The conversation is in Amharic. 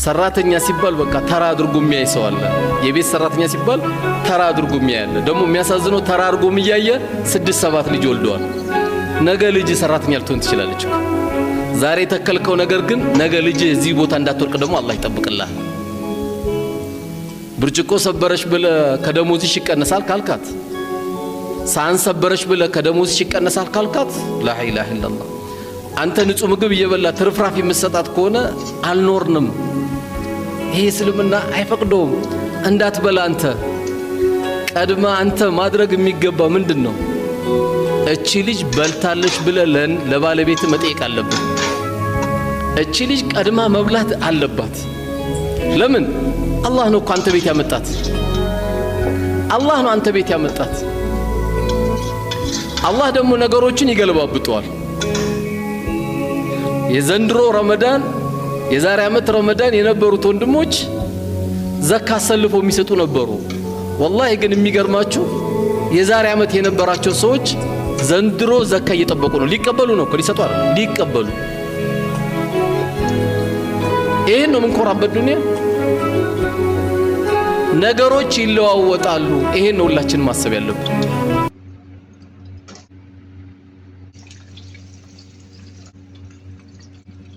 ሰራተኛ ሲባል በቃ ተራ አድርጎ የሚያይ ሰው አለ። የቤት ሰራተኛ ሲባል ተራ አድርጎ የሚያይ አለ። ደግሞ የሚያሳዝነው ተራ አድርጎ እያየ 6 7 ልጅ ወልደዋል። ነገ ልጅ ሰራተኛ ልትሆን ትችላለች። ዛሬ የተከልከው ነገር ግን ነገ ልጅ እዚህ ቦታ እንዳትወድቅ ደግሞ አላህ ይጠብቅልሃል። ብርጭቆ ሰበረሽ ብለ ከደሞዝሽ ይቀነሳል ካልካት፣ ሳህን ሰበረሽ ብለ ከደሞዝሽ ይቀነሳል ካልካት፣ لا إله إلا الله። አንተ ንጹህ ምግብ እየበላ ትርፍራፊ የምትሰጣት ከሆነ አልኖርንም። ይሄ እስልምና አይፈቅደውም። እንዳትበላ አንተ ቀድማ አንተ ማድረግ የሚገባ ምንድን ነው? እቺ ልጅ በልታለች ብለ ለባለቤት መጠየቅ አለብን። እቺ ልጅ ቀድማ መብላት አለባት። ለምን? አላህ ነው እኮ አንተ ቤት ያመጣት። አላህ ነው አንተ ቤት ያመጣት። አላህ ደግሞ ነገሮችን ይገለባብጠዋል። የዘንድሮ ረመዳን፣ የዛሬ ዓመት ረመዳን የነበሩት ወንድሞች ዘካ አሰልፎ የሚሰጡ ነበሩ። ወላሂ ግን የሚገርማችሁ የዛሬ ዓመት የነበራቸው ሰዎች ዘንድሮ ዘካ እየጠበቁ ነው። ሊቀበሉ ነው እኮ፣ ሊሰጡ አይደል፣ ሊቀበሉ። ይሄን ነው የምንኮራበት ዱንያ። ነገሮች ይለዋወጣሉ። ይሄን ነው ሁላችንም ማሰብ ያለብን።